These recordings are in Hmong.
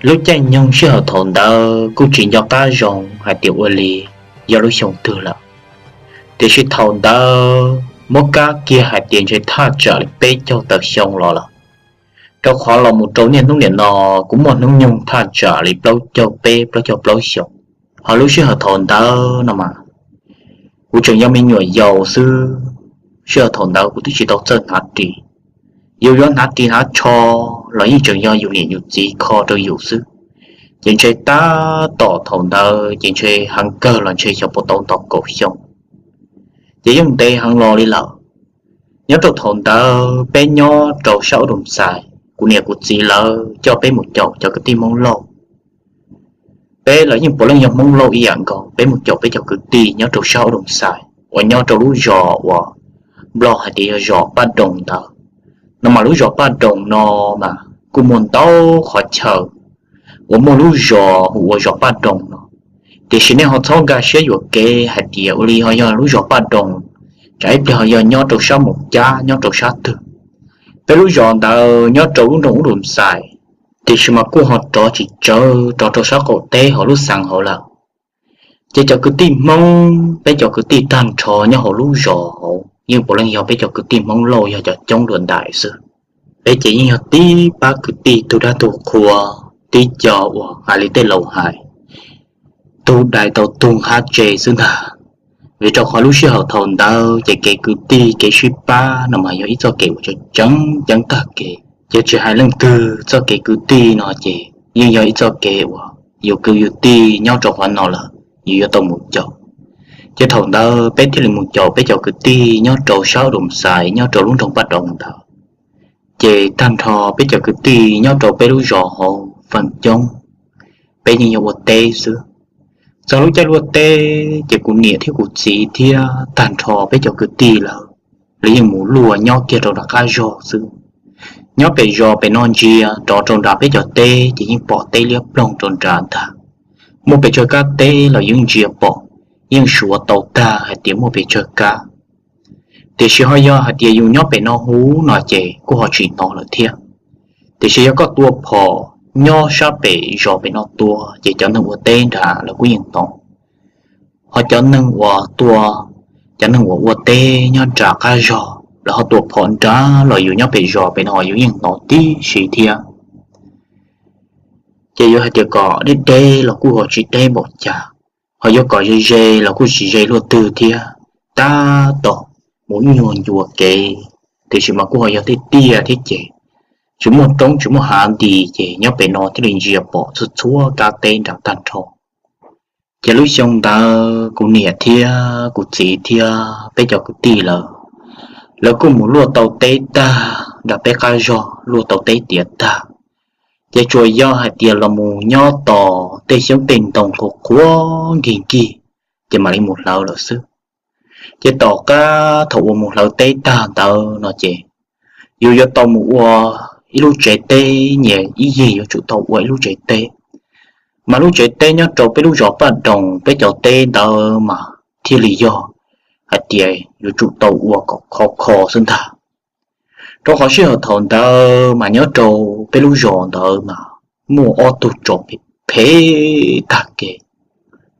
Lub caij nyoog sij hawm thaum ntawd kuj tsis nco qab zoo hais tias ua li yog lub xyoo twg lawm, tiam sis thaum ntawd muab kab kiag hais tias ntshe thaj tsam li peb caug tawm xyoo los lawm, rau qhov los mus rau niaj hnub niam no kuv muaj hnub nyoog thaj tsam li plaub caug peb plaub caug plaub xyoos. Ho lub sij hawm thaum ntawd no mas kuv tseem yog me nyuam yaus xwb. Sij hawm thaum ntawd kuv twb tsis tau txawj hnav ris, yus yuav hnav ris hnav tsho los yeej tseem yog yus niam yus txiv kho rau yus xwb. Ces ntshe tab tom thaum ntawd ces ntshe heev kawg los ntshe xyov puas tau nto kaum xyoo, ces yeej ntev heev los li lawm. Nyob rau thaum ntawd peb nyob rau sab ub Doos Xais, kuv niam kuv txiv lawv coj peb mus caum cov kwv tij Hmoob Lauj. Peb los yeej puav leej yog Hmoob Lauj ib yam nkaus, peb mus caum peb cov kwv tij nyob rau sab ub Doos Xais uas nyob rau lub zos uas Nplog hais tias yog zos Paj Doos ntawd. No mas lub zos Paj Doos no mas kuj muaj ntau qhov chaw uas muaj lub zos hu ua zos Paj Doos no. Tiam sis nej ho txhob nkag siab yuam kev hais tias ua li ho yog lub zos Paj Doos, tsam ib pliag ho yog nyob rau sab Moos Cab nyob rau sab twg. Peb lub zos ntawd nyob rau lub nroog ub Doos Xais, tiam sis mas kuj ho rov tsis tsawv rov rau sab qaum teb hauv lub xeev hauv lawm. Ces cov kwv tij Hmoob, peb cov kwv tij tag nrho nyob hauv lub zos hauv yeej puav leej yog peb cov kwv tij Hmoob Lauj yog cov coob dua ntais xwb. Peb ces yeej yog tib pab kwv tij tug dab tug qhua, tib co uas hais li tej laus hais, tug dais tau tug hab tse xwb ntag. Vim rau qhov lub sij hawm thaum ntawd ces kev kwv tij kev sib pab no mas yog ib txoj kev uas tseem ceeb tag kev. Ces tsis hais leej twg txoj kev kwv tij no ces yeej yog ib txoj kev uas yus kwv yus tij nyob rau qhov no lawm yus yuav tau mus caum. Ces thaum ntawd peb thiaj li mus caum peb cov kwv tij nyob rau sab Doos Xais nyob rau lub nroog Paj Doos ntawd. Ces tag nrho peb cov kwv tij nyob rau peb lub zos hauv feem coob peb yeej yog ua teb xwb. Txog lub caij luaj teb ces kuv niam thiab kuv txiv thiab tag nrho peb cov kwv tij lawm, lawv yeej mus luaj nyob kiag rau nram qab zog xwb. Nyob pem zos pem no ntsia rov rau nram peb cov teb ces yeej pom teb liab ploog rau nram ntag. Muaj pes tsawg kab teb los yeej ntsia pom, yeej suav tau tag hais tias muaj pes tsawg kab. Tiam sis ho yog hais tias yus nyob pem no huv no ces kuj ho tsis hnov lawm thiab. Tiam sis yog koj tua phom nyob sab pem zos pem no tua ces cov neeg ua teb nrad lawv kuj yeej hnov. Ho cov neeg uas tua, cov neeg uas ua teb nyob nram qab zog lawv ho tua phom nrad los yus nyob pem zos pem no yus yeej hnov tib si thiab. Ces yuav hais tias kom deb deb los kuj ho tsis deb npaum cas, ho yuav kom ze ze los kuj tsis ze luaj twg thiab. Tab tom mus ib nyuag ncua kev, tiam sis mas kuj ho yog tiaj tiaj thiab ces tsis muaj roob tsis muaj hav nti ces nyob pem no thiaj li ntsia pom txhua txhua kab teb nrad tag nrho. Ces lub xyoo ntawd kuv niam thiab kuv txiv thiab peb cov kwv tij lawm, lawv kuj mus luaj tau teb tag nram peb qab zog, luaj tau teb tiav tag, ces tsuas yog hais tias los mus nyob tos tej xyoob tej ntoo qhuav qhuav nkig nkig, ces mam li mus hlawv lawm xwb. Ces tom qab thaum uas mus hlawv teb tag ntawd no ces yus yuav tau mus ua ib lub tsev teb, nyias ib yig yuav tsum tau ua ib lub tsev teb. Mas lub tsev teb nyob rau peb lub zos Paj Doos peb cov teb ntawd mas thiaj li yog hais tias yuav tsum tau ua kom khov kho xwb ntag. Rau qhov sij hawm thaum ntawd mas nyob rau peb lub zos ntawd mas muaj ob tug tsov phem phem tag kev.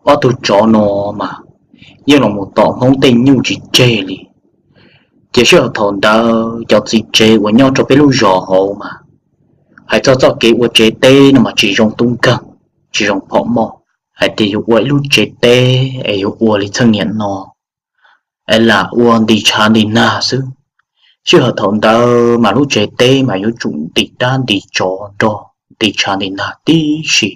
Ob tug tsov no mas yeej los mus tom Hmoob tej nyuj tsis tseg li. Ces sij hawm thaum ntawd cov txiv tsev uas nyob rau peb lub zos hauv mas hais txog txoj kev ua tsev teb no mas tsis zoo tub nkeeg, tsis zoo phom moj, hais tias yuav ua ib lub tsev teb es yuav ua li txheej niam no es lam ua nti tshav nti nag xwb. Sij hawm thaum ntawd mas lub tsev teb mas yuav tsum nti dab nti tsov nrog nti tshav nti nag tib si.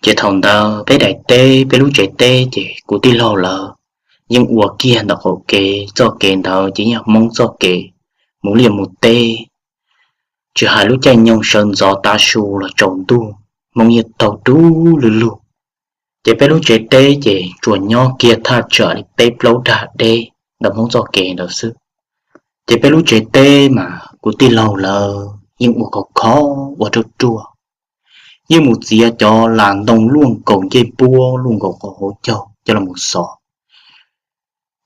Ces thaum ntawd peb daim teb, peb lub tsev teb ces kuv tij laug lawv yeej ua kiag ntawm qaum kev, txoj kev ntawd ces yeej Hmoob txoj kev mus liaj mus teb. Tsis hais lub caij nyoog sawv ntxov tav su los tsaus ntuj, Hmoob yeej taug dub lug lug. Ces peb lub tsev teb ces tsuas nyob kiag thaj tsam li peb plaub dag deb ntawm Hmoob txoj kev ntawd xwb. Ces peb lub tsev teb mas kuv tij laug lawv yeej ua khov kho, ua ruaj ruaj, yeej mus txiav cov las ntoo luaj nkaus ncej puab luaj nkaus qhov hauv caug coj los mus xov.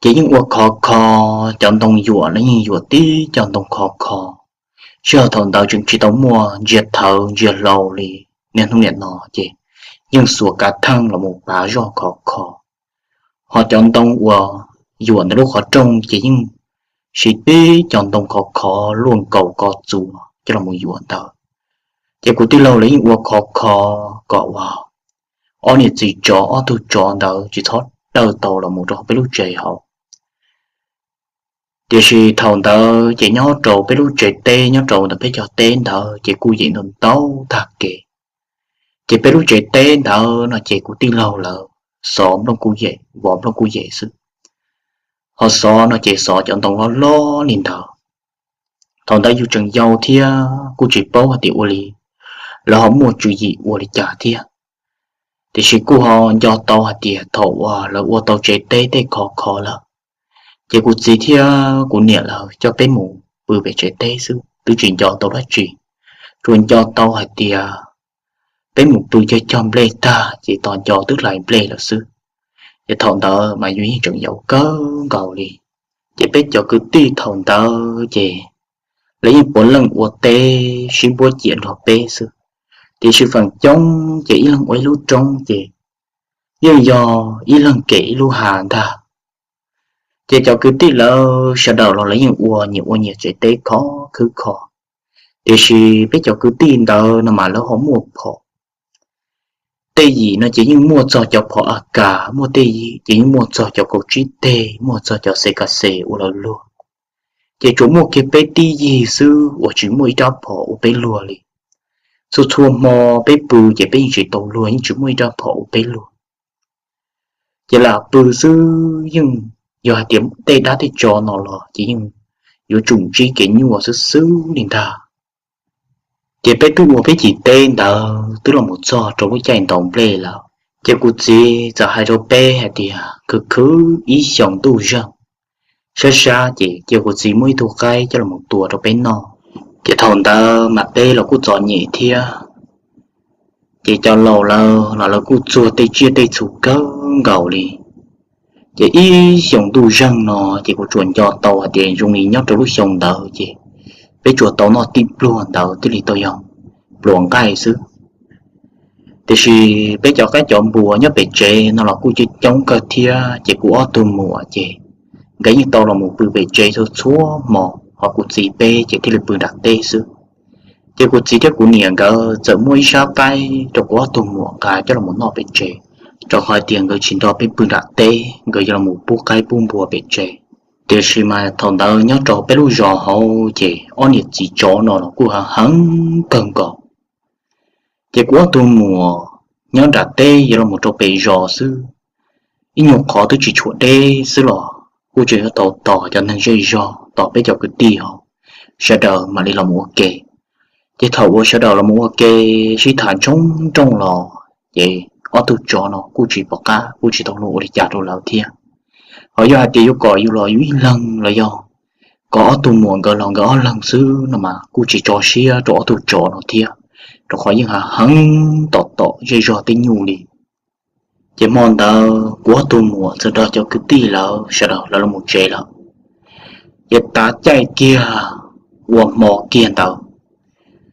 Ces yeej ua khov kho, cov ntoo yuam los yeej yuam tib co ntoo khov kho. Sij hawm thaum ntawd tseem tsis tau muaj ntsia thawv ntsia hlau li, niaj hnub niam no ces yeej xuas kav theej los mus pav zoj khov kho. Ho cov ntoo uas yuam ntawm lub qhov rooj ces yeej siv tib cov ntoo khov khov luaj nkaus ko txuas coj los mus yuam ntawd. Ces kuv tij laug lawv yeej ua khov kho kom uas ob niam txiv tsov ob tug tsov ntawd tsis txhob daws tau los mus rau peb lub tsev hauv. Tiam sis thaum ntawd ces nyob rau peb lub tsev teb nyob rau ntawm peb cov teb ntawd ces kuj yim ntau ntau tag kev. Ces peb lub tsev teb ntawd no ces kuv tij laug lawv xov nplooj kuj yem, vov nplooj kuj yem xwb. Ho xov no ces xov cov ntoo loj loj li ntawd. Thaum ntawd yus tseem yau thiab kuj tsis paub hais tias ua li lawv ho muaj tswv yim ua li cas thiab. Tiam sis kuj ho nco tau hais tias thaum uas lawv ua tau tsev teb tej khov kho lawm, ces kuv txiv thiab kuv niam lawv coj peb mus pw pem tsev teb xwb, twb tsis nco tau dab tsi. Tsuas nco tau hais tias peb mus pw cog cog nplej tag ces tos nco twb hlais nplej lawm xwb. Ces thaum ntawd mas yus yeej tseem yau kawg nkaus li. Ces peb cov kwv tij thaum ntawd ces lawv yeej puav leej ua teb sib npuab ciam nrog peb xwb. Tiam sis feem coob ces ib leeg ua ib lub roob ces yeej yog ib leeg kem ib lub hav ntag. Ces cov kwv tij lawv sawv daws los lawv yeej ua nyias ua nyias tsev teb khov khwb kho. Tiam sis peb cov kwv tij ntawd no mas lawv ho muaj phom. Tej yim no ces yeej muaj txog cov phom A K, muaj tej yim ces yeej muaj txog cov kaum tsib teg, muaj txog cov C K C ua lawv luag. Ces tsuas muaj kiag peb tib yig xwb uas tsis muaj ib rab phom ua peb luag li. Txhua txhua hmo peb pw ces peb yeej tsis tau luag, yeej tsis muaj ib rab phom ua peb luag. Ces lam pw xwb, yeej yog hais tias tej dab tej tsov no los ces yeej yuav tsum ntsib kev nyuaj xwb xwb li ntag. Ces peb twb ua peb cim teb ntawd twb los mus txog rau lub caij ntaus nplej lawm, ces kuv txiv txawm hais rau peb hais tias khwv khwv ib xyoos ntuj zeeg, sab sab ces cia kuv txiv muab ib tug qaib coj los tua rau peb noj. Ces thaum ntawd mas peb los kuj txom nyem thiab, ces cov laus lawv los lawv kuj txuag tej tsiaj tej txhu kawg nkaus li. Ces ib xyoos ntuj zeeg no ces kuv tsuas nco tau hais tias zoo li nyob rau lub xyoo ntawd ces peb tsuas tau noj tib pluag ntawd thiaj li tau yog pluas nqaij xwb. Tiam sis peb cov qaib cov npua nyob pem tsev no los kuj coob coob kawg thiab, ces kuv ob tug muam ces nkawd yeej tau los mus pw pem tsev txhua txhua hmo, ho kuv txiv peb ces thiaj li pw nram teb xwb. Ces kuv txiv thiab kuv niam nkawd txawm muab ib sab qaib rau kuv ob tug muam nqa coj los noj pem tsev, rau qhov hais tias nkawd tsis nrog peb pw nram teb, nkawd yuav los pub qaib pub npua pem tsev. Tiam sis mas thaum ntawd nyob rau peb lub zos hauv ces ob niam txiv tsov no los kuj heev kawg nkaus. Ces kuv ob tug muam nyob nram teb yuav los rau pem zos xwb, ib nyuag qhov twb tsis tshuam deb xwb los kuj tseem yuav tau tos cov neeg zej zog, tos peb cov kwv tij hauv, sawv daws mam li los mus ua ke. Ces thaum uas sawv daws los mus ua ke sib tham ntshoo nrooj los, ces ob tug tsov no kuj tsis pom qab, kuj tsis tau luag ua li cas rau lawv thiab. Ho yog hais tias yuav kom yus los yus ib leeg los yog kom ob tug muam nkawd los nkawd ob leeg xwb no mas kuj tsis tso siab rau ob tug tsov no thiab, rau qhov yeej heev tom tom zej zog tej nyuj li. Ces hmo ntawd kuv ob tug muam txawm nrog cov kwv tij lawv sawv daws lawv los mus tsev lawm. Ces tav caij kiag ua hmo kiag ntawd,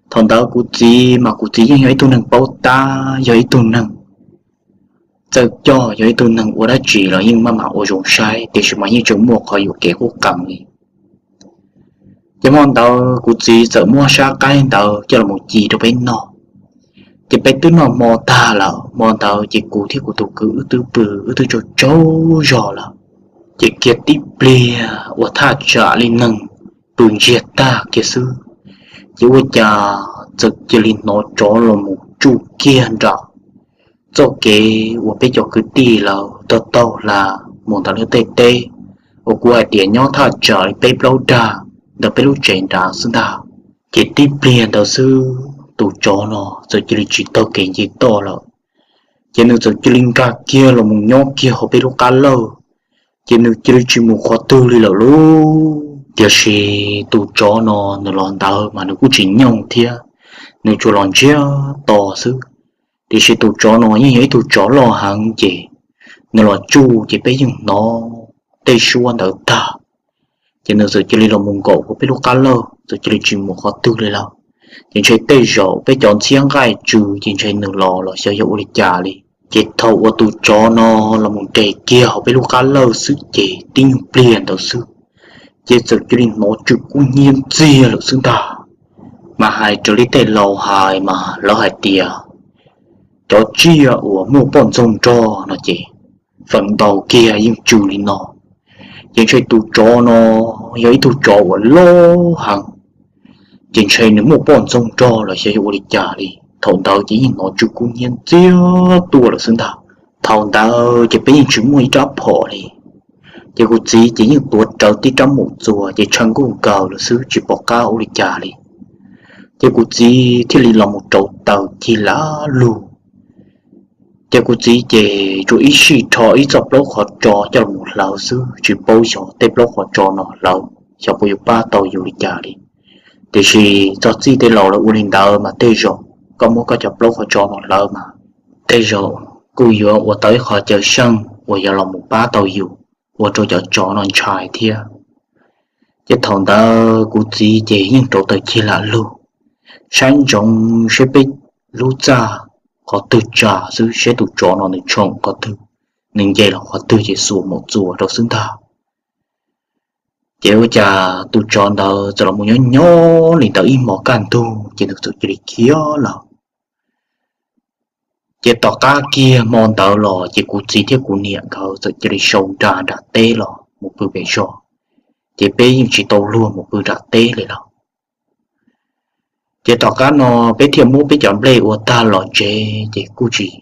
thaum ntawd kuv txiv mas kuv txiv yeej yog ib tug neeg paub tab, yog ib tug neeg txawj coj, yog ib tug neeg ua dab tsi los yeej maj mam ua zoo saib, tiam sis mas yeej tseem muaj qhov yuam kev qub qees li. Ces hmo ntawd kuv txiv txawm muab sab qaib ntawd coj los ci rau peb noj. Ces peb twb noj hmo tag lawm, hmo ntawd ces kuv thiab kuv tus kwv wb twb pw, wb twb tsaug tsaug zog lawm. Ces kiag tib pliag uas thaj tsam li neeg pw ntsiag tag kiag xwb, ces ua cas txawm cia li hnov tsov los mus tsuj kiag nram txoj kev uas peb cov kwv tij lawv taug taug hla mus ntawm lub tej teb uas kuv hais tias nyob thaj tsam li peb plaub dag ntawm peb lub tsev nrad xwb ntag. Ces tib pliag ntawd xwb tus tsov no txawm cia li tsis taug kev nce toj lawm, ces nws txawm cia li nkag kiag los mus nyob kiag hauv peb lub qab lawj, ces nws cia li tsis mus qhov twg li lawm lauj. Tiam sis tus tsov no nws los ntawd mas nws kuj tsis nyooj thiab, nws tsuas los ntsiag to xwb. Tiam sis tus tsov no yeej yog ib tug tsov loj heev, ces nws los tsuj ces peb yeej hnov tej suab ntawd tag, ces nws txawm cia li los mus nkaum hauv peb lub qab lawj, txawm cia li tsis mus qhov twg li lawm. Ces ntshe tej zaum peb cov ntxhiab nqaij tsw ces ntshe nws los los xyov yog ua li cas li. Ces thaum uas tus tsov no los mus nres kiag hauv peb lub qab lawj xwb ces tib nyuag pliag ntawd xwb, ces txawm cia li hnov tsw kub hnyiab ntxiag lawm xwb ntag. Mas hais raws li tej laus hais mas lawv hais tias cov tsiaj uas muaj poj ntxoog nrog no ces feem ntau kiag yeej tsw li no. Ces ntshe tus tsov no yog ib tug tsov uas loj heev, ces ntshe nws muaj poj ntxoog nrog los xyov yog ua li cas li. Thaum ntawd ces yeej hnov tsw kub hnyiab ntxiag tuaj lawm xwb ntag. Thaum ntawd ces peb yeej tsis muaj ib rab phom li. Ces kuv txiv ces yeej tuav rawv tib rab mus txuas ces tshaw nkuj nkaws lawm xwb tsis pom qab ua li cas li. Ces kuv txiv thiaj li los mus rauv taws cig lam lug. Ces kuv txiv ces tsuas ib sij rho ib txoj plaub qhov tso coj los hlawv xwb tsis paub xyov tej plaub qhov tso no hlawv xyov puas yuav pab tau yus li cas li. Tiam sis txog txij tej laus lawv ua li ntawd mas tej zaum koj muab koj cov plaub qhov tso no hlawv mas tej zaum kuj yuav ua tau ib qho caw seej uas yuav los mus pab tau yus, ua rau cov tsov no ntshai thiab. Ces thaum ntawd kuv txiv ces yeej rauv taws cig lam lug, saib ntsoov seb peb lub txaj qhov twg tsa xwb seb tus tsov no nws tshoom qhov twg, nws nce los qhov twg ces xuas mus txuas rau xwb ntag. Ces ua cas tus tsov ntawd txawm los mus nyob nyob li ntawd ib hmos kaj ntug ces nws txawm cia li khiav lawm. Ces tom qab kiag hmo ntawd los ces kuv txiv thiab kuv niam nkawd txawm cia li sau nra nram teb los mus pw pem zos, ces peb yeej tsis tau luag mus pw nram teb li lawm. Ces tom qab no peb thiaj muab peb cov nplej ua tag los tsev ces kuj tsis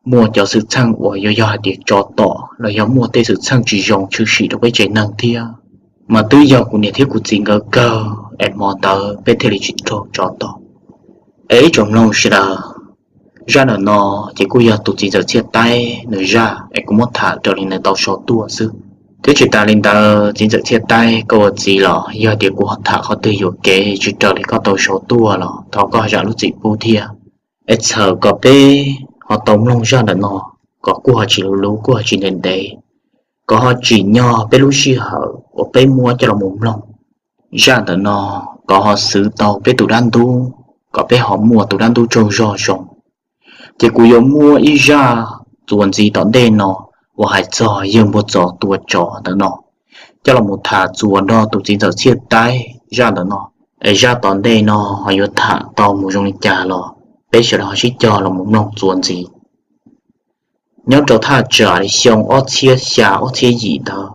muaj cov xwm txheej uas yuav yog hais tias tsov tom los yog muaj tej xwm txheej tsis zoo tshwm sim rau peb tsev neeg thiab. Mas twb yog kuv niam thiab kuv txiv nkawd kawg es hmo ntawd peb thiaj li tsis raug tsov tom. Es ib tsoom mloog sawv daws, zaj ntawm no ces kuj yog tus txiv ntxawm Txhiaj Taib nws zaj es kuv muab tham raws li nws tau sau tuaj xwb. Thiab tsis tas li ntawd txiv ntxawm Txhiaj Taib koj ua txiv los yog tias kuv ho tham qhov twg yuam kev tsis raws li koj tau sau tuaj los thov koj zam lub txim pub thiab. Es txhawm kom peb ho tau mloog zaj ntawm no kom kuj ho tsis luv luv kuj ho tsis ntev ntev, kom ho tsim nyog peb lub sij hawm uas peb muab coj los mus mloog zaj ntawm no, kom ho xwv tau peb tus dab ntub, kom peb ho muaj tus dab ntub tsaug zog zoo. Ces kuv yuav muab ib zaj txuas ntxiv tom ntej no uas hais txog yawg Npuag Txos tua tsov ntawm no coj los mus tham txuas nrog tus txiv ntxawm Txhiaj Taib zaj ntawm no. Es zaj tom ntej no ho yuav tham tau mus zoo li cas los peb sawv daws ho sib cog los mus mloog txuas ntxiv. Nyob rau thaj tsam li xyoo ob txhiab xya ob txhiab yim ntawd,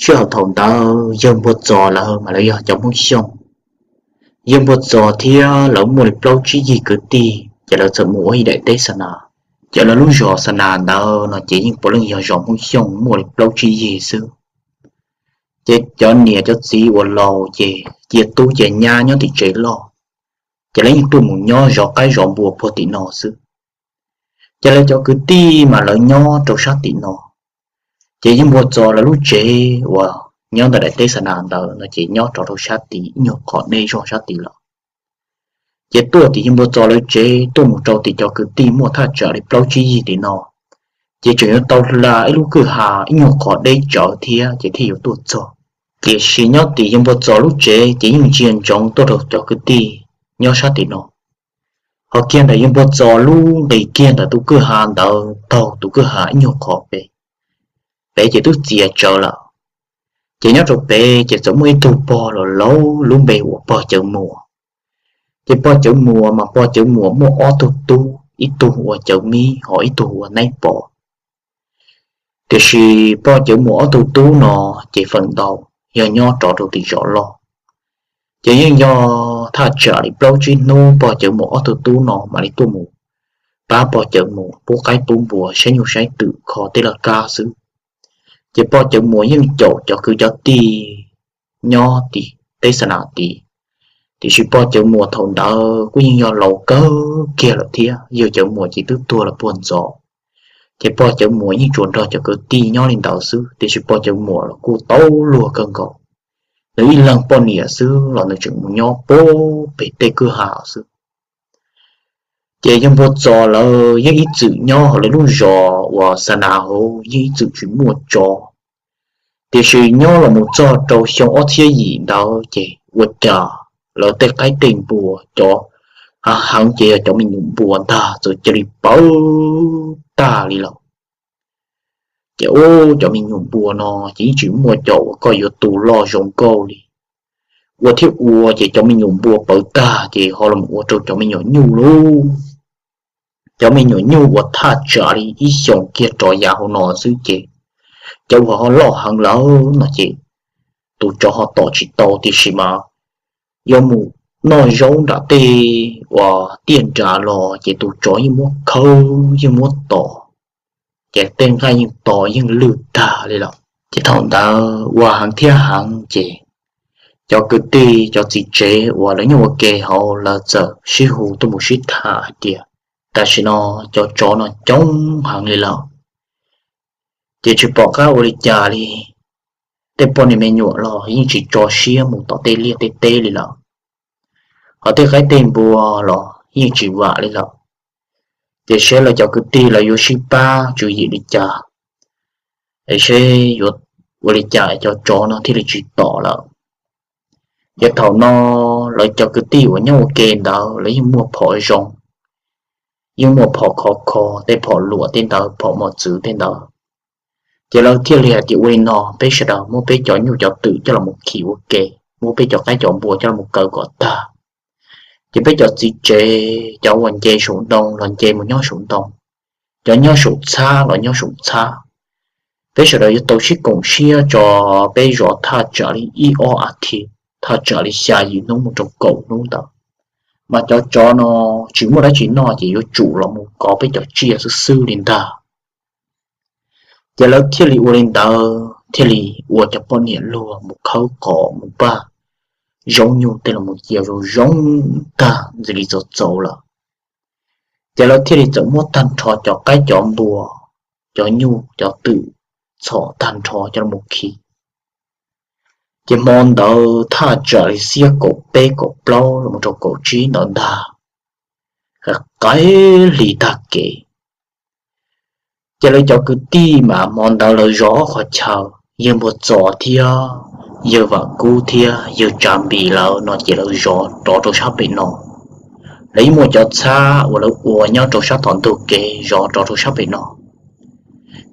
sij hawm thaum ntawd yawg Npuag Txos lawv mas lawv yog cov Hmoob Xyooj. Yawg Npuag Txos thiab lawv muaj li plaub tsib yig kwv tij ces lawv txawm mus ua ib daim teb xa nas. Ces lawv lub zos xa nas ntawd no ces yeej puav leej yog zos Hmoob Xyooj muaj li plaub tsib yig xwb. Ces cov niam cov txiv uas laus ces cia tub cia nyab nyob tim tsev loj, ces lawv yeej tuaj mus nyob zov qaib zov npua puag tim no xwb. Ces lawv cov kwv tij mas lawv nyob rau sab tim no. Ces yawg Npuag Txos lawv lub tsev uas nyob ntawm daim teb xa nas ntawd no ces nyob rov rau sab tid ib nyuag qhov deb zog sab tid lawm. Ces tuaj tim yawg Npuag Txos lawv tsev tuaj mus rau tim cov kwv tij muaj thaj tsam li plaub tsib yig tim no, ces tseem yuav tau hla ib lub kwj ha ib nyuag qhov deb tsawv thiab ces thiaj yuav tuaj txog. Tiam sis nyob tim yawg Npuag Txos lub tsev ces yeej ntsia ntsoov tuaj rau cov kwv tij nyob sab tim no. Ho kiag ntawm yawg Npuag Txos lub nqis kiag ntawm tus kwj ha ntawd taug tus kwj ha ib nyuag qhov pem, pem ces twb txias tsawv lawm. Ces nyob rau pem ces txawm muaj ib tug pog los laus lub npe hu ua pog Cawv Muas. Ces pog Cawv Muas mas pog Cawv Muas muaj ob tug tub, ib tug ua Cawv Mib ho ib tug ua Neeb Pov. Tiam sis pog Cawv Muas ob tug tub no ces feem ntau yog nyob rov rau tim zos loj. Ces yeej yog thaj tsam li plaub tsib hnub pog Cawv Muas ob tug tub no mam li tuaj mus pab pog Cawv Muas pub qaib pub npua saib nyuj saib twm kho tej laj kab xwb. Ces pog Cawv Muas yeej caum cov kwv cov tij nyob tim teb xa nas tid. Tiam sis pog Cawv Muas thaum ntawd kuj yeej yog laus kawg kiag lawm thiab, yawg Cawv Muas ces twb tuag los puag ntxov. Ces pog Cawv Muas yeej tsuas nrog cov kwv tij nyob li ntawd xwb, tiam sis pog Cawv Muas los kuj tau luag kawg nkaus. Nws ib leeg poj niam xwb los nws tseem mus nyob pem tej kwj ha xwb. Ces yawg Npuag Txos lawv yeej ib txwm nyob hauv lawv lub zos uas xa nas hauv yeej ib txwm tsis muaj tsov. Tiam sis nyob los mus txog rau xyoo ob txhiab yim ntawd ces ua cas lawv tej qaib tej npua, cov heev heev ces yog cov me nyuam npua ntag txawm cia li pawv tag li lawm. Ces ub, cov me nyuam npua no ces yeej tsis muaj cov uas koj yuav tu loj zoo nkauj li. Ua thiab ua ces cov me nyuam npua pawv tag ces ho los ua rau cov me nyuam nyuj lauj. Cov me nyuam nyuj uas thaj tsam li ib xyoos kiag rov yav hauv no xwb ces cov uas ho loj heev lawm no ces tus tsov ho tom tsis tau, tiam sis mas yuav mus noj zaub nram tej uas tiaj nrad los ces tus tsov yeej muab khawb yeej muab tom, ces tej nqaij yeej to yeej lwj tag li lawm. Ces thaum ntawd ua heev thiab heev ces cov kwv tij cov txiv tsev uas lawv nyob ua ke hauv lawv txawm sib hu tuaj mus sib tham hais tias tam sim no cov tsov no coob heev li lawm, ces tsis pom qab ua li cas li. Tej poj niam me nyuam los yeej tsis tso siab mus tom tej liaj tej teb li lawm, ho tej qaib tej npua los yeej tsis vam li lawm. Ces seb lawv cov kwv tij lawv yuav sib pab tswv yim li cas, es seb yuav ua li cas cov tsov no thiaj li tsis tom lawm. Ces thaum no lawv cov kwv tij uas nyob ua ke ntawd lawv yeej muaj phom zoo, yeej muaj phom khov kho, tej phom luam tej ntawd, phom mos txwv tej ntawd. Ces lawv thiaj li hais tias ua li no, peb sawv daws muab peb cov nyuj cov twm coj los mus khi ua ke, muab peb cov qaib cov npua coj los mus kaw kom tag. Ces peb cov txiv tsev, cov uas nce saum ntoo los nce mus nyob saum ntoo, cov nyob saum txhab los nyob saum txhab. Peb sawv daws yuav tau sib koom siab tso, peb zov thaj tsam li ib ob as thiv, thaj tsam li xya yim hnub mus rau kaum hnub ntawd, mas cov tsov no tsis muaj dab tsi noj ces yuav tsum los mus kov peb cov tsiaj xwb xwb li ntag. Ces lawv thiaj li ua li ntawd, thiaj li ua cov poj niam luag mus khawb qos mus npaj zaub nyuj tej los mus cia zoo zoo tag ntxim li txaus txaus lawm. Ces lawv thiaj li txawm muab tag nrho cov qaib cov npua, cov nyuj cov twm txhom tag nrho coj los mus khi. Ces hmo ntawd thaj tsam li xiab kaum peb kaum plaub los mus rau kaum tsib ntawd ntag, qaim hli tag kev. Ces lawv cov kwv tij mas hmo ntawd lawv zov ob qhov chaw, yawg Npuag Txos thiab yawg Vam Kub thiab yawg Tsav Npis lawv no ces lawv zov rov rau sab pem no. Lawv yeej muaj cov txhab uas lawv ua nyob rau sab tom ntug kev zov rov rau sab pem no.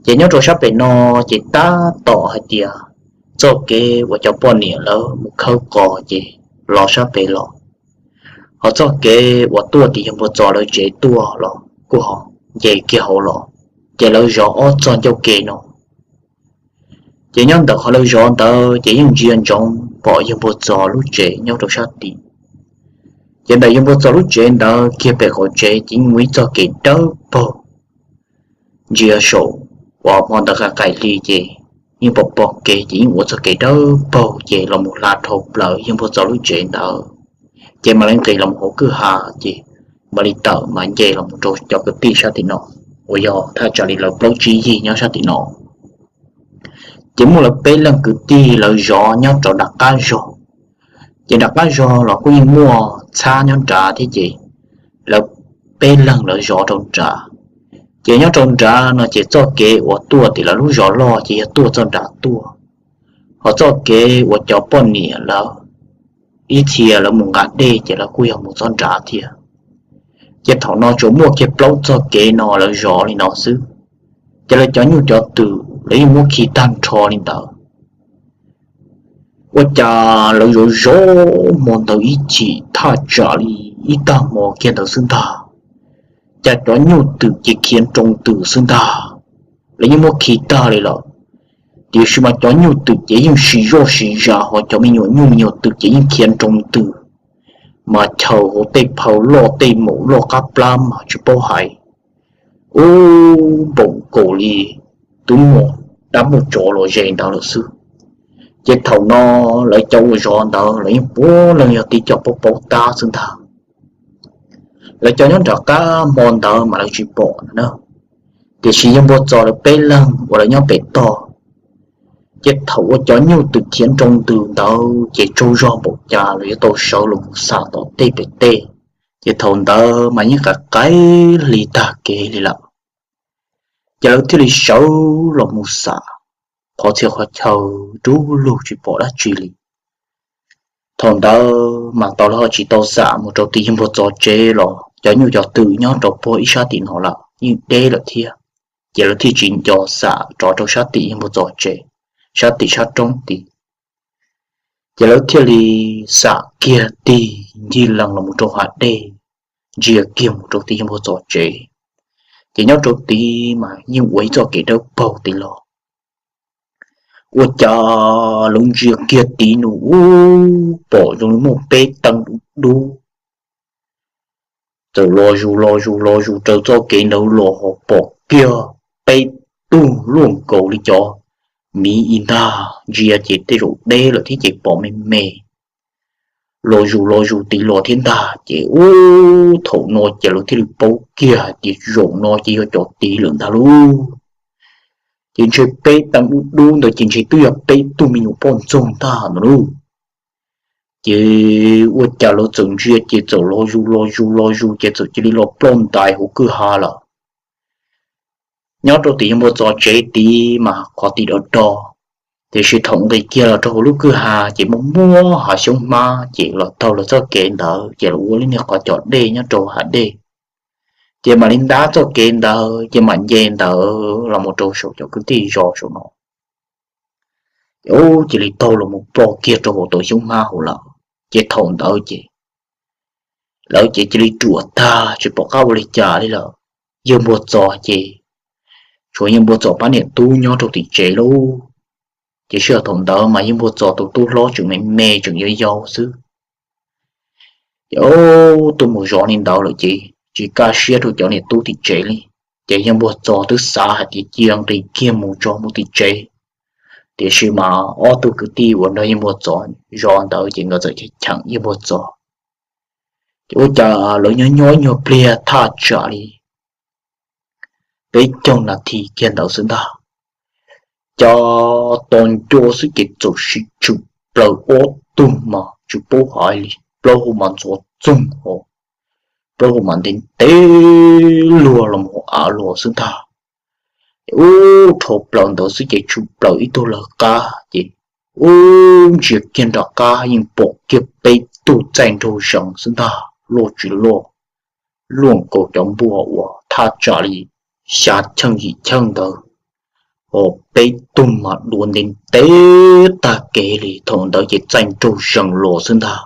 Ces nyob rau sab pem no ces tab tom hais tias txoj kev uas cov poj niam lawv mus khawb qos ces los sab pem los, ho txoj kev uas tuaj tim yawg Npuag Txos lawv tsev tuaj los kuj ho nce kiag hauv los, ces lawv zov ob txoj ncauj ke no. Ces nyob ntawm qhov lawv zov ntawd ces yeej ntsia ntsoov pom yawg Npuag Txos lub tsev nyob rau sab tid. Ces ntawm yawg Npuag Txos lub tsev ntawd kiag pem qaum tsev ces yeej muaj ib txoj kev dawb paug. Ntsia saum uas hmo ntawd qaim qaim hli ces yeej pom pom kev ces yeej ua txoj kev dawb paug ces los mus hla dhau plaws yawg Npuag Txos lub tsev ntawd, ces mam li nqis los mus hauv kwj ha, ces mam li tawm mas nce los mus rau cov kwv tij sab tim no, uas yog thaj tsam li lawv plaub tsib yig nyob sab tim no. Ces muaj lawv peb leeg kwv tij lawv zov nyob rau nram qab zog. Ces nram qab zog los kuj yeej muaj txhab nyob nrad thiab ces lawv peb leeg lawv zov rau nrad. Ces nyob rau nrad no ces txoj kev uas tuaj tim lawv lub zos loj ces yog tuaj txoj nrad tuaj, ho txoj kev uas cov poj niam lawv ib txhia lawv mus nqa dej ces lawv kuj yog mus txoj nrad thiab. Ces thaum no tsuas muaj kiag plaub txoj kev no lawv zov li no xwb. Ces lawv cov nyuj cov twm lawv yeej muab khi tag nrho li ntawd. Ua cas lawv zov zov hmo ntawd ib chim thaj tsam li ib tag hmo kiag ntawd xwb ntag, cas cov nyuj twm ces khiav nroo ntws xwb ntag. Lawv yeej muab khi tag li lawm, tiam sis mas cov nyuj twm ces yeej siv zoj siv zam, ho cov me nyuam nyuj me nyuam twm ces yeej khiav nroo ntws, mas chaws hauv tej phawv loj tej maum loj qab plab mas tsis paub hais. Ub, npaum nkaus li twb muaj dab muaj tsov los ze ntawd lawm xwb. Ces thaum no lawv cov uas zov ntawd lawv yeej puav leej yog tib co paub paub tab xwb ntag. Lawv cov nyob nram qab hmo ntawd mas lawv tsis pom na, tiam sis yawg Npuag Txos lawv peb leeg uas lawv nyob pem toj, ces thaum uas cov nyuj twm khiav nroo ntws ntawd ces tsaug zog npaum cas los yuav tau sawv los mus xam tom tej pem tej. Ces thaum ntawd mas yeej qaim qaim hli tag kev li lawm. Ces lawv thiaj li sawv los mus xam qhov txhia qhov chaw, dub lug tsis pom dab tsi li. Thaum ntawd mas tau lawv ho tsis tau xam mus rau tim yawg Npuag Txos tsev los cov nyuj cov twm nyob rau puag ib sab tim no lawm yeej deb lawm thiab, ces lawv thiaj tsis nco xam rov rau sab tim yawg Npuag Txos tsev, sab tim sab roob tid. Ces lawv thiaj li xam kiag tig ncig lees los mus rau hav dej, ntsia kiag mus rau tim yawg Npuag Txos tsev. Ces nyob rau tid mas yeej ua ib txoj kev dawb paug tid los, ua cas lawv ntsia kiag tid nws ub pom zoo li muaj peb teev dub dub txawm los zus los zus los zus raws txoj kev ntawd los ho pom kiag peb tug luaj nkaus li cov miv ib ntag, ntsia ces tej zaum deb lawm thiab ces pom me me los zus los zus tid los thiab ntag. Ces ub thaum no ces lawv thiaj li paub kiag hais tias zaum no ces yog cov tid lawm ntag lauj. Ces ntshe peb teev dub dub ntawd ces ntshe twb yog peb tug me nyuam poj ntxoog ntag no lauj. Ces ua cas lawv txawm ntsia ces txawm los zus los zus los zus ces txawm cia li los ploj ntais hauv kwj ha lawm. Nyob rau tim yawg Npuag Txos tsev tid mas qhov tid do do, tiam sis thaum nqis kiag los rau hauv lub kwj ha ces muaj muaj hav xyoob hmab ces los taug lawv txoj kev ntawd ces los ua lub niag qhov cos dej nyob rau hav dej. Ces mam li ntab txoj kev ntawd ces mam nce ntawd los mus rau saum cov kwv tij zos saum no. Ces ub cia li taug los mus ploj kiag rau hauv tom xyoob hmab hauv lawm. Ces thaum ntawd ces lawv ces cia li ruam tag tsis pom qab ua li cas li lawm. Yawg Npuag Txos ces tshuav yawg Npuag Txos pab niam tub nyob rau tim tsev lauj. Ces sij hawm thaum ntawd mas yawg Npuag Txos tus tub hlob tseem me me tseem yau yau xwb. Ces ub tuaj mus zov li ntawd lawm ces tsis kaj siab rau cov niam tub tim tsev li. Ces yawg Npuag Txos twb xav hais tias cia nqis kiag mus tso mus tim tsev, tiam sis mas ob tug kwv tij uas nrog yawg Npuag Txos zov ntawd ces nkawd txawm cheem yawg Npuag Txos. Ces ua cas lawv nyob nyob nyuag pliag thaj tsam li peb caug nas this kiag ntawd xwb ntag, cas tos nco xwb ces txawm sib tshwm plaws ob tug mas tsis paub hais li, plaub hau mas ntxhov txoog ho, plaub hau mas ntev ntev luag los mus av los xwb ntag. Ub dhau plaws ntawd xwb ces tshwm plaws ib tug lawv qab ces ub ntsia kiag nram qab yeej pom kiag peb tug txaij nraug zees xwb ntag, loj tsis loj, luaj nkaus cov npua uas thaj tsam li xya cheej yim cheej ntawd, ho peb tug mas dua ntev ntev tag kev li. Thaum ntawd ces txaij nraug zees los xwb ntag.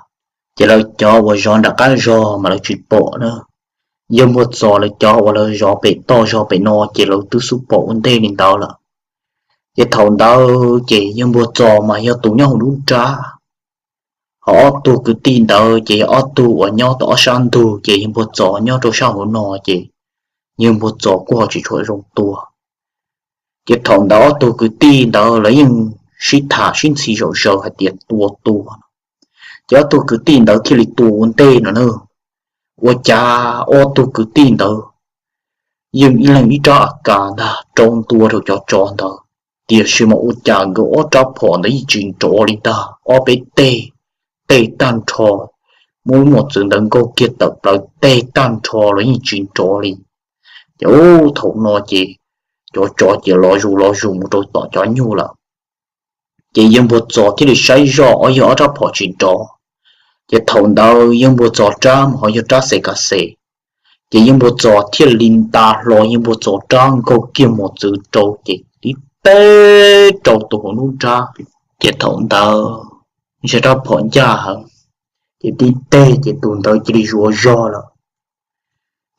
Ces lawv cov uas zov nram qab zog mas lawv tsis pom na, yawg Npuag Txos lawv cov uas lawv zov pem toj zog pem no ces lawv twb xub pom ua ntej li ntawd lawm. Ces thaum ntawd ces yawg Npuag Txos mas yog tus nyob hauv nruab nrab, ho ob tug kwv tij ntawd ces yog ob tug uas nyob tom ob sab ntug, ces yawg Npuag Txos nyob rau sab hauv no ces yawg Npuag Txos kuj ho tsis tshua zoo tua. Ces thaum ntawd ob tug kwv tij ntawd lawv yeej sib tham sib ntxhi zom zaws hais tias tua tua, ces ob tug kwv tij ntawd thiaj li tua ua ntej no na. Ua cas ob tug kwv tij ntawd yeej ib leeg ib rab A K ntag rau ntua rau cov tsov ntawd, tiam sis mas ua cas nkawd ob rab phom ntawd yeej tsis nrov li ntag, ob peb teg, teg tag nrho, muab lub mos txwv ntawd nkaug kiag tawm plaws teg tag nrho los yeej tsis nrov li. Ces ub thaum no ces cov tsov ces los zus los zus mus rau tom cov nyuj lawm. Ces yawg Npuag Txos thiaj li saib zoj ob yawg ob rab phom tsis nrov. Ces thaum ntawd yawg Npuag Txos rab mas ho yog rab xes kas xes. Ces yawg Npuag Txos thiaj li nta hlo yawg Npuag Txos rab nkaug kiag mos txwv rau ces tib teg rau tus hauv nruab nrab. Ces thaum ntawd ntshe rab phom ncaj heev, ces tib teg ces tus ntawd cia li zuav zog lawm.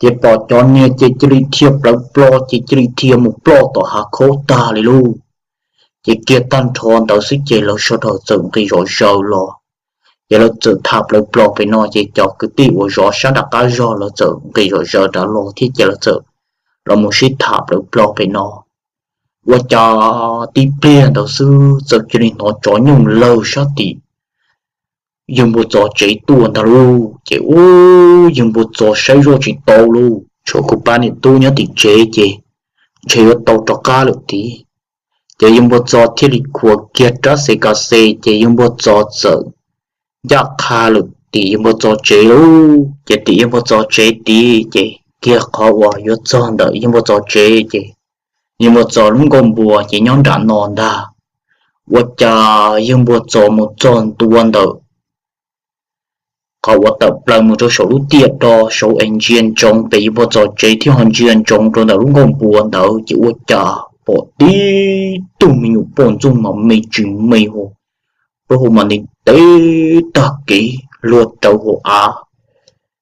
Ces pom cov niag ces cia li dhia plawv plo ces cia li dhia mus ploj tom hav khaub tag li lauj. Ces kiag tag nrho ntawd xwb ces lawv sawv daws txawm nqis zom zaws los. Ces lawv txawm tham plawv plo pem no ces cov kwv tij uas zov sab nram qab zog lawv txawm nqis zom zaws rov los thiab ces lawv txawm los mus sib tham plawv plo pem no. Ua cas tib pliag ntawd xwb txawm cia li hnov tsov nyooj lawg sab tim yawg Npuag Txos tsev tuaj ntag lauj. Ces ub yawg Npuag Txos saib zoj tsis tau lauj, tshuav kuv pab niam tub nyob tim tsev ces ntshe yuav tau rov qab lawm tid. Ces yawg Npuag Txos thiaj li khuav kiag rab xes kas xes ces yawg Npuag Txos txawm ncaj qha lawm tim yawg Npuag Txos tsev lauj. Ces tim yawg Npuag Txos tsev tid ces kiag qhov uas yuav txog ntawm yawg Npuag Txos tsev ces yawg Npuag Txos lub nkuaj npua ces nyob nram no ntag. Ua cas yawg Npuag Txos mus txog ntua ntawm qhov uas tawm plaws mus rau saum lub tiaj do saud es ntsia ntsoov pem yawg npua txos tsev thiab ho ntsia ntsoov rau ntawm lub nkuaj npua ntawd ces ua cas pom tib tug me nyuam poj ntxoog mas me tsis me hu, plaub hau mas ntev tag kev luag rawv hauv av,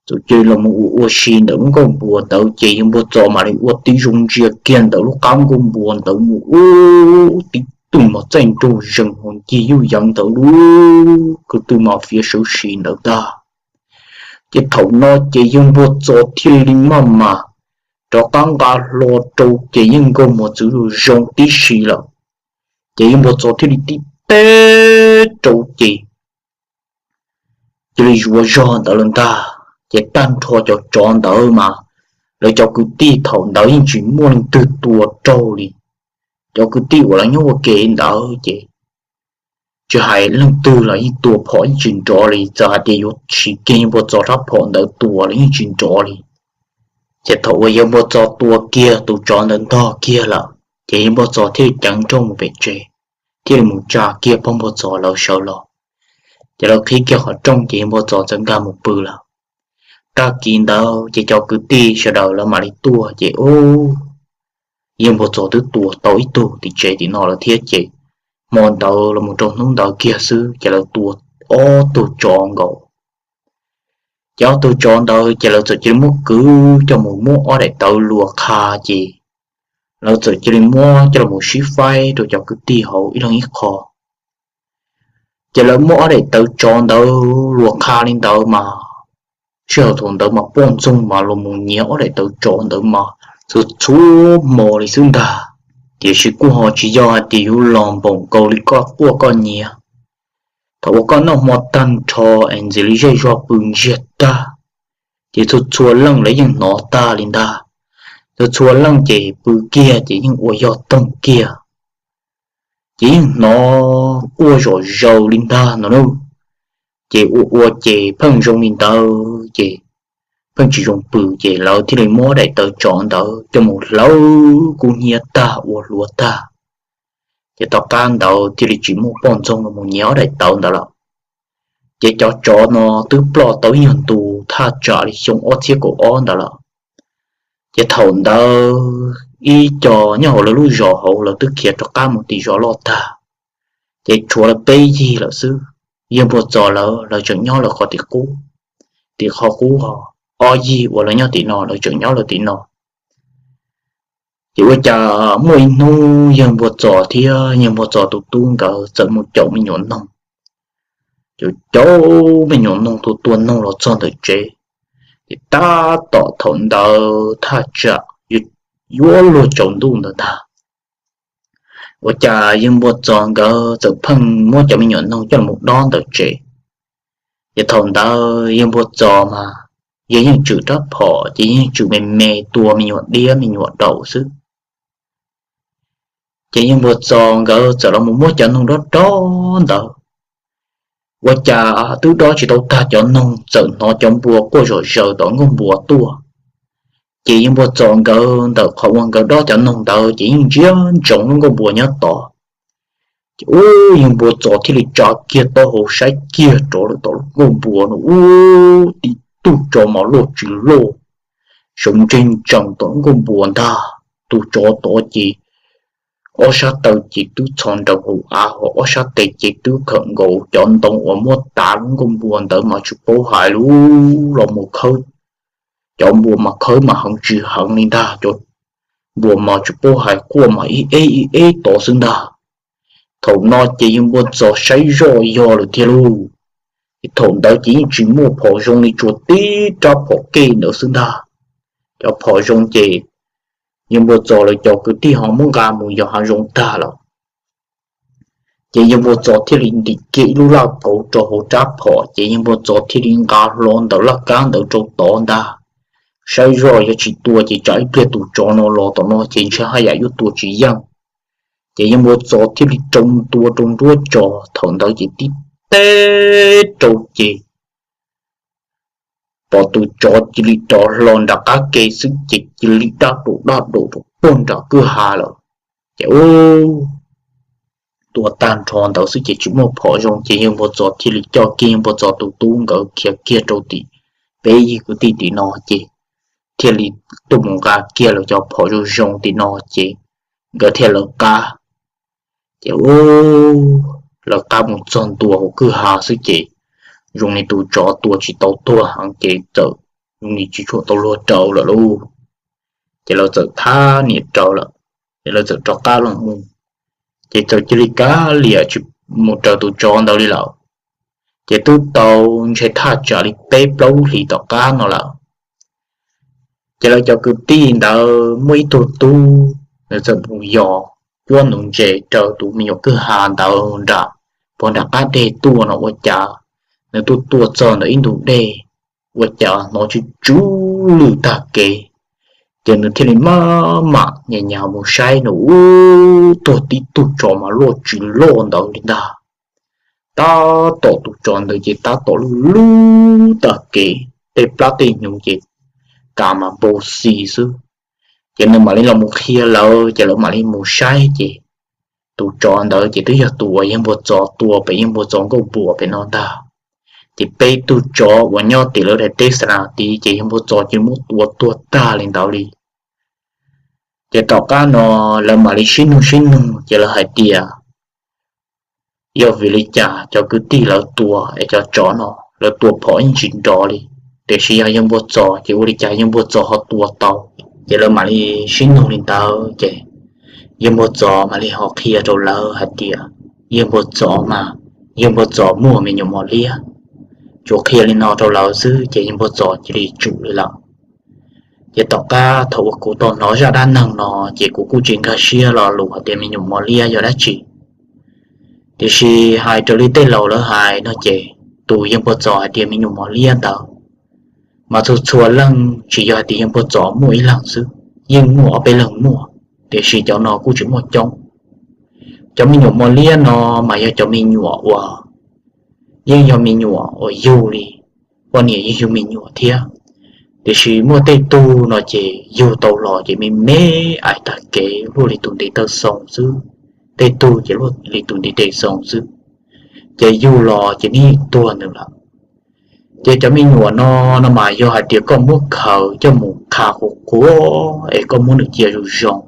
txawm cia li los mus ua ua si ntawm lub nkuaj npua ntawd ces yawg npua txos mam li ua tib zoo ntsia kiag ntawm lub qab nkuaj npua ntawd mus ub, tib tug mas txaij nraug zees hauv ncig yuj yeev ntawd lub kwv tw mas fiav sawv si ntawd ntag. Ces thaum no ces yawg npua txos thiaj li maj mam rov qab nqa hlo rau ces yeej nkauj muag txwv zoo tib si lawm. Ces yawg npua txos thiaj li tib teg rau ces cia li zuav zog ntawd lawm ntag. Ces tag nrho cov tsov ntawd mas lawv cov kwv tij thaum ntawd yeej tsis muaj leej twg tua raug li. Cov kwv tij uas lawv nyob ua ke ntawd ces tsis hais leej twg los yeej tua phom yeej tsis nrov li, txawm hais tias yuav siv kiag yawg npua txos rab phom ntawd tua los yeej tsis nrov li. Ces thaum uas yawg npua txos tua kiag tus tsov ntawd ntog kiag lawm ces yawg npua txos thiaj li ceev nrooj mus pem tsev, thiaj li mus tsa kiag pog npua txos lawv sawv los. Ces lawv qhib kiag qhov rooj ces yawg npua txos txawm nkag mus pw lawm. Tag kis ntawd ces cov kwv tij sawv daws lawv mam li tuaj ces ub, yawg npua txos twb tua tau ib tug tim tsev tim no lawm thiab ces hmo ntawd los mus rau hnub ntawd kiag xwb ces lawv tua ob tug tsov nkaus. Ces ob tug tsov ntawd ces lawv txawm cia li muab kwv coj mus muab ob daim tawv luas qha ces lawv txawm cia li muab coj los sib faib rau cov kwv tij hauv ib leeg ib qho. Ces lawv muab ob daim tawv tsov ntawd luas qha li ntawd mas sij hawm thaum ntawd mas poj ntxoog mas los mus nyiav ob daim tawv tsov ntawd mas txhua txhua hmo li xwb ntag. Tiam sis kuj ho tsis yog hais tias yuav los npaum nkaus li koj quaj koj nyiav. Thaum uas koj noj hmo tag nrho es ntxiv li zej zog pw ntsiag tag, ces txhua txhua leej lawv yeej hnov tag li ntag. Txhua txhua leej ces pw kiag ces yeej ua yog toog kiag, ces yeej hnov quaj zom zaws li ntag no lauj. Ces ua ua ces pheej zoo li ntawd ces pheej tsis zoo pw, ces lawv thiaj li muab daim tawv tsov ntawd coj mus hlawv kub hnyiab tag ua hluav tag. Ces tom qab ntawd thiaj li tsis muaj poj ntxoog los mus nyiav ob daim tawv ntawd lawm. Ces cov tsov no twb ploj tau ib nyuag ntu thaj tsam li xyoo ob txhiab kaum ob ntawd lawm. Ces thaum ntawd ib co nyob hauv lawv lub zos hauv lawv twb khiav rov qab mus tim zos loj tag, ces tshuav lawv peb yig lawm xwb. Yawg npua txos lawv, lawv tseem nyob lawv qhov tim qub, tim qhov qub, ob yig uas lawv nyob tim no lawv tseem nyob lawv tim no. Ces ua cas muaj ib hnub yawg npua txos thiab yawg npua txos tus tub nkawd txawm mus caum me nyuam noog. Caum caum me nyuam noog tua tua noog los txog ntawm tsev, ces tab tom thaum ntawd thaj tsam yuav luag tsaus ntuj ntawd ntag. Ua cas yawg npua txos nkawd txawm pheej muab cov me nyuam noog coj los dob ntawm tsev. Ces thaum ntawd yawg npua txos mas yawg yeej tswm rab phom ces yeej tswm me me tua me nyuam diab me nyuam daum xwb. Ces yawg npua txos nkawd txawm los mus muab cov noog dob dob ntawd, ua cas twb dob tsis tau tag cov noog txawm hnov cov npua quaj zom zaws tom nkuaj npua tuaj. Ces yawg npua txos nkawd ntawm qhov uas nkawd dob cov noog ntawd ces yeej ntsia ntsoov lub nkuaj npua nyob tod. Ces ub, yawg npua txos thiaj li tsa kiag taub hau saib kiag rov lawm tom lub nkuaj npua no ub, tib tug tsov mas loj tsis loj, saum ntseg ntsees tom lub nkuaj npua ntag. Tus tsov tod ces ob sab taw ces twb txhos nraum hauv av, ho ob sab tes ces twb khawm nkaus cov ntoo uas muab tav lub nkuaj npua ntawd mas tsis paub hais lub los mus khawb. Cov npua mas khawb mas heev tsis heev li ntag, cov npua mas tsis paub hais quaj mas ib eb ib eb tod xwb ntag. Thaum no ces yawg npua txos saib zoj yog lawm thiab lauj. Ces thaum ntawd ces yeej tsis muaj phom zoo li, tsuas tib rab phom kej ntawd xwb ntag. Cov phom zoo ces yawg npua txos lawv cov kwv tij ho muab nqa mus yos hav zoov tag lawm. Ces yawg npua txos thiaj li ntim kiag ib lub laj kauv rau hauv rab phom, ces yawg npua txos thiaj li nqa hlo ntawm laj kab ntawd rau tod ntag. Saib zoj yog tsis tua ces tsam ib pliag tus tsov no los tom no ces ntshe haj yam yuav tua tsis yeej. Ces yawg npua txos thiaj li rau ntua rau nruab tso, thaum ntawd ces tib teg rau ces pom tus tsov cia li rov hlo nram qab ke xwb ces cia li daj daum daj daum rau puag nram kwj ha lawm. Ces ub, tua tag nrho ntawd xwb ces tsis muaj phom zoo ces yawg Npua Txos thiaj li coj kiag yawg Npua Txos tus tub nkawd khiav kiag rau tim peb yawg kwv tij tim no ces thiaj li tuaj mus nqa kiag lawv cov phom zoo zoo tim no ces nkawd thiaj lawv qab. Ces lawv qab mus txog ntua hauv kwj ha xwb ces zoo li tus tsov tua tsis tau tuag heev ces txawm zoo li tsis tshua tau luag raws lawm lauj. Ces lawv txawm thab niam raws lawm, ces lawv txawm rov qab los mus, ces txawm cia li kav liam tsis mus raws tus tsov ntawd li lawm. Ces twb tau ntshe thaj tsam li peb plaub lub hlis tom qab no lawm, ces lawv cov kwv tij ntawd muaj ib tug tub, nws txawm mus yos cuab nuv ntses raws tus me nyuam kwj ha ntawd nram, puag nram qab deg tuaj no ua cas nws tuaj tuaj txog ntawm ib ntug dej, ua cas hnov tsw tsw lwj tag kev. Ces nws thiaj li maj mam nyas nyas mus saib nws ub, tuag tib tug tsov mas loj tsis loj ntawd li ntag. Tab tom tus tsov ntawd ces tab tom lwj lwj tag kev, tej plab tej hnyuv ces kas mas npau xis xwb. Ces nws mam li los mus qhia lawv ces lawv mam li mus saib ces tus tsov ntawd ces twb yog tus uas yawg Npua Txos tua pem yawg Npua Txos nkauj npuas pem no ntag. Ces peb tug tsov uas nyob tim lawv daim teb xa nas tid ces yawg Npua Txos ces muab tua tuag tag li ntawd li. Ces tom qab no lawv mam li sib nug sib nug ces lawv hais tias yog vim li cas cov kwv tij lawv tua es cov tsov no lawv tua phom yeej tsis nrov li, tiam sis yog yawg Npua Txos ces ua li cas yawg Npua Txos ho tua tau. Ces lawv mam li sib nug li ntawd ces yawg Npua Txos mam li ho qhia rau lawv hais tias yawg Npua Txos mas yawg Npua Txos muaj me nyuam mos liab. Tsuas qhia li no rau lawv xwb ces yawg Npua Txos cia li tsum li lawm. Ces tom qab thaum uas kuv tau hnov zaj dab neeg no ces kuv kuj tsis nkag siab lo lus hais tias me nyuam mos liab yog dab tsi. Tiam sis hais raws li tej laus lawv hais no ces tus yawg Npua Txos hais tias me nyuam mos liab ntawd mas txhua txhua leej tsis yog hais tias yawg Npua Txos muaj ib leeg xwb, yeej muaj ob peb leeg muaj, tiam sis cov no kuj tsis muaj coob. Cov me nyuam mos liab no mas yog cov me nyuam uas yeej yog me nyuam uas yug li, poj niam yeej yug me nyuam thiab. Tiam sis muaj tej tug no ces yug tau los ces me me ais tag kev luaj li tus ntiv taw xoo xwb, tej tug ces luaj li tus ntiv tes xoo xwb, ces yug los ces nws yeej tuag nws lawm. Ces cov me nyuam no, no mas yog hais tias koj muab khaws coj mus qha qhuav qhuav es koj muab nws cia zoo zoo,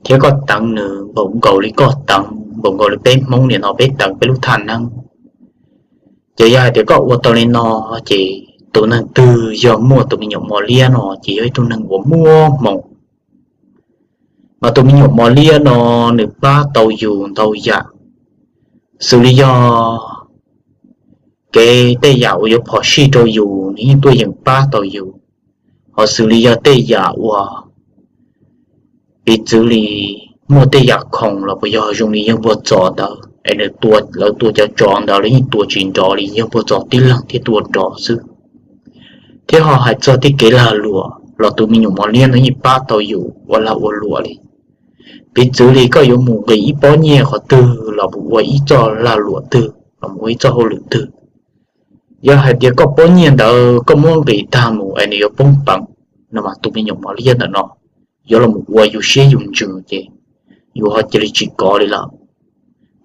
thiab koj teev nws npaum nkaus li koj teev, npaum nkaus li peb Hmoob nim no peb teev peb lub thaj neeb, ces yog hais tias koj ua tau li no ces tus neeg twg yog muaj tus me nyuam mos liab no ces yog ib tug neeg uas muaj hmoo. Mas tus me nyuam mos liab no nws pab tau yus ntau yam, xws li yog kev tej yam uas yuav phom sij rau yus nws yeej tuaj yeem pab tau yus, ho xws li yog tej yam uas piv txwv li muaj tej yam khoom los puas yog zoo li yawg Npua Txos ntawd es nws tua, lawv tua cov tsov ntawd lawv yeej tua tsis nrov li, yawg Npua Txos tib leeg thiaj tua nrov xwb. Thiab ho hais txog tej kev lag luam los tus me nyuam mos liab no yeej pab tau yus ua lag ua luam li. Piv txwv li koj yuav mus nqis ib pob nyiaj qhov twg los mus ua ib txoj lag luam twg los mus ua ib txoj hauj lwm twg, yog hais tias koj pob nyiaj ntawd koj muab nqis tag mus es nws yuav poob peev, no mas tus me nyuam mos liab ntawm no yuav los ua yus siab yus ntsws ces yus ho cia li tsis kov li lawm.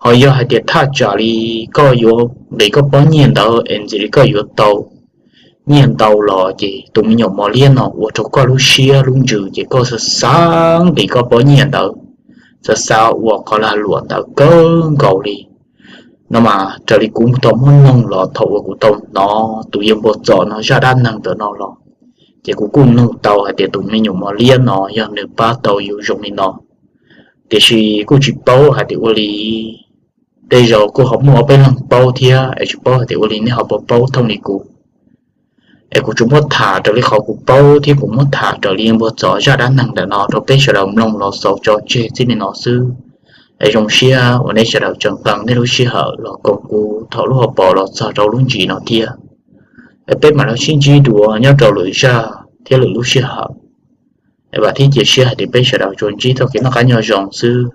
Ho yog hais tias thaj tsam li koj yuav nqis koj pob nyiaj ntawd es ntxim li koj yuav tau nyiaj ntau los ces tus me nyuam mos liab no ua rau koj lub siab lub ntsws ces koj xav xav nqis koj pob nyiaj ntawd, xav xav ua qhov lag luam ntawd kawg nkaus li. No mas raws li kuv tau muab noog los thaum uas kuv tau hnov tus yawg Npua Txos no zaj dab neeg ntawm no los, ces kuv kuj noog tau hais tias tus me nyuam mos liab no yog nws pab tau yus zoo li no, tiam sis kuj tsis paub hais tias ua li, tej zaum kuj ho muaj ob peb leeg paub thiab es tsis paub hais tias ua li nej ho puas paub thooj li kuv. Es kuv tsuas muab tham raws li qhov kuv paub thiab kuv muab tham raws li yawg Npua Txos zaj dab neeg ntawm no rau peb sawv daws mloog los xaus tso tseg txij li no xwb. Es zoo siab uas nej sawv daws tseem nqee nej lub sij hawm los koom kuv thaum lub hauv paus los txog rau lub ntsis no thiab. Es peb mam li sib ntsib dua nyob rau lwm zaj thiab lwm lub sij hawm. Es vam thiab cia siab hais tias peb sawv daws tsuas ntsib txoj kev noj qab nyob zoo xwb.